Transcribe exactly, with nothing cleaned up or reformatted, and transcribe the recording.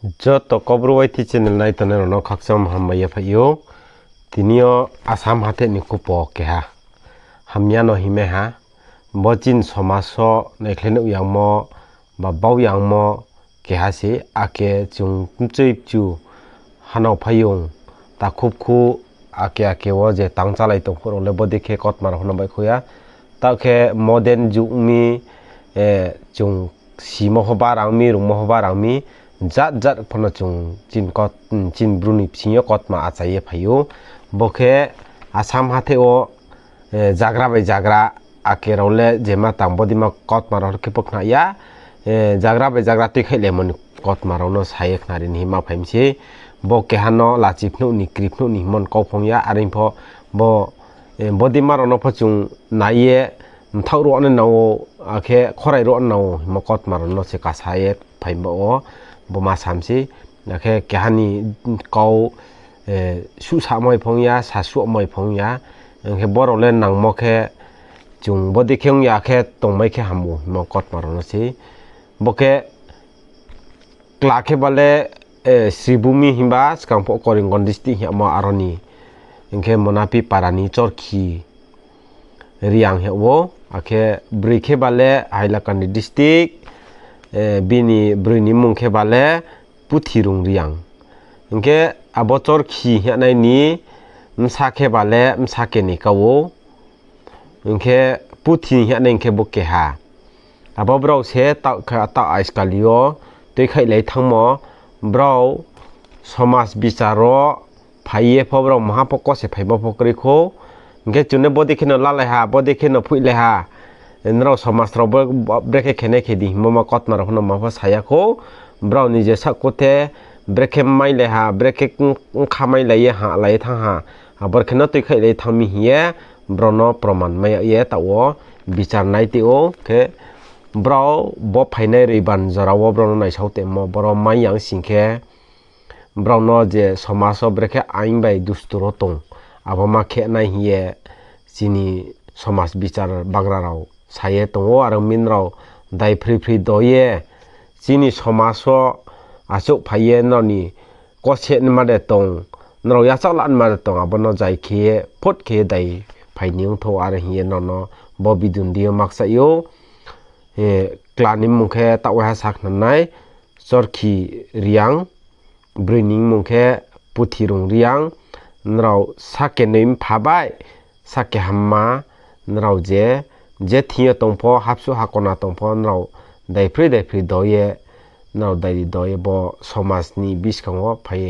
Joto Kaubru Y T channel nai tongnai rao no khakchangmo hambai ye phai ou. Tini yo Assam hathái ni khupo keha hamya no himai ha. Bo chini somaj wo naikhlai nuh yangmo, ba bau yangmo keha se, ake chung mchoi chu hanao phaiyong, takhubkhu, ake ake wo je tang chálai tong phuh rao le bodei khe kautma rao pho no baihkhouh ya. Taoh khe modern jug mi, chung simo pho barang mi, rungmo pho barang mi, jat jat pho no chung chini Bru ni bsing yo kautma achai ye phai ou. Bo khe Assam hathái wo, zagra bai zagra, ake rao le jema tang bodei ma kautma rao khe pho khna ya, zagra bai zagra tuikhaih laimo ni kautma rao no sa ye khnari ni hima phai mi sei. Bo keha no lachi phnuh ni, kri phnuh ni hingmo ni kau phong ya, are pho bo, bodei ma rao no pho chung nai ye mthaoh ruh nai nang ou, akhe khorai ruh nang ou hingmo kautma rao no se kasa ye phai ba wo, bo ma sa mi sei. Akhe keha ni kau suhsamai phong ya, sasuhmai phong ya. Hing khe bo rao le nangmo khe chung bodei khe ong ya khe tongmai khe ham ou hingmo kautma rao no sei. Bo khe kla khe ba le, Sribhumi himba skang pho Karimganj district hing yagmo aro ni. Hing khe Monapi para ni Chorkhi Reang hing yag ou. Akhe broi khe ba le Hailakandi district, bini broi ni mmung khe ba le Puthirung Reang. Hing khe abo Chorkhi hing yagnai ni bsa khe ba le bsa keni ka ou. Hing khe Puthi hing yagnai hing khe bo keha. Abo brao se taoh khe taoh aiskali yo tuikhaihlai thanngmo, brao somaj bichar wo phai ye pho brao maha pho kose phaimo pho kroi khou. Hing khe chung no bodei khe no lalai ha, bodei khe no phoihlai ha, nrao somaj rao brekhe khenai khe di hingmo ma kautma rao pho no ma pho sa ya khou. Brao ni je saohkuthe brekhe mailai ha, brekhe bkha mailai ye halai ye thanng ha, abor khe no tuikhaihlai thanng mi hing ye brao no proman mai yag ye taoh wo bichar nai ti ou khe brao bo phainai Roibar ni jora wo brao no naisao tongmo, boro mai yang sing khe brao no je somaj wo brekhe aing bai dustur wo tong, abo ma khe nai hing ye chini somaj bichar bagra rao sa ye tong ou. Are ong mi nrao daiphri phri do ye chini somaj wo achouh phai ye nrao ni kose nma de tong, nrao yachaoh la nma de tong, abo no jai khe ye phot khe ye dai phai ni ongthou, are hing ye nrao no bo video ni deing yo makchai ou. Kla ni mmung khe taoh waiha sakhnanai, Chorkhi Reang, broi ni mmung khe Puthirung Reang. Nrao sakenoi mpha bai sakehamma, nrao je, je thing yo tong pho, hapsuh hakona tong pho, nrao daiphri daiphri do ye, nrao dai do ye bo somaj ni buskang wo phai ye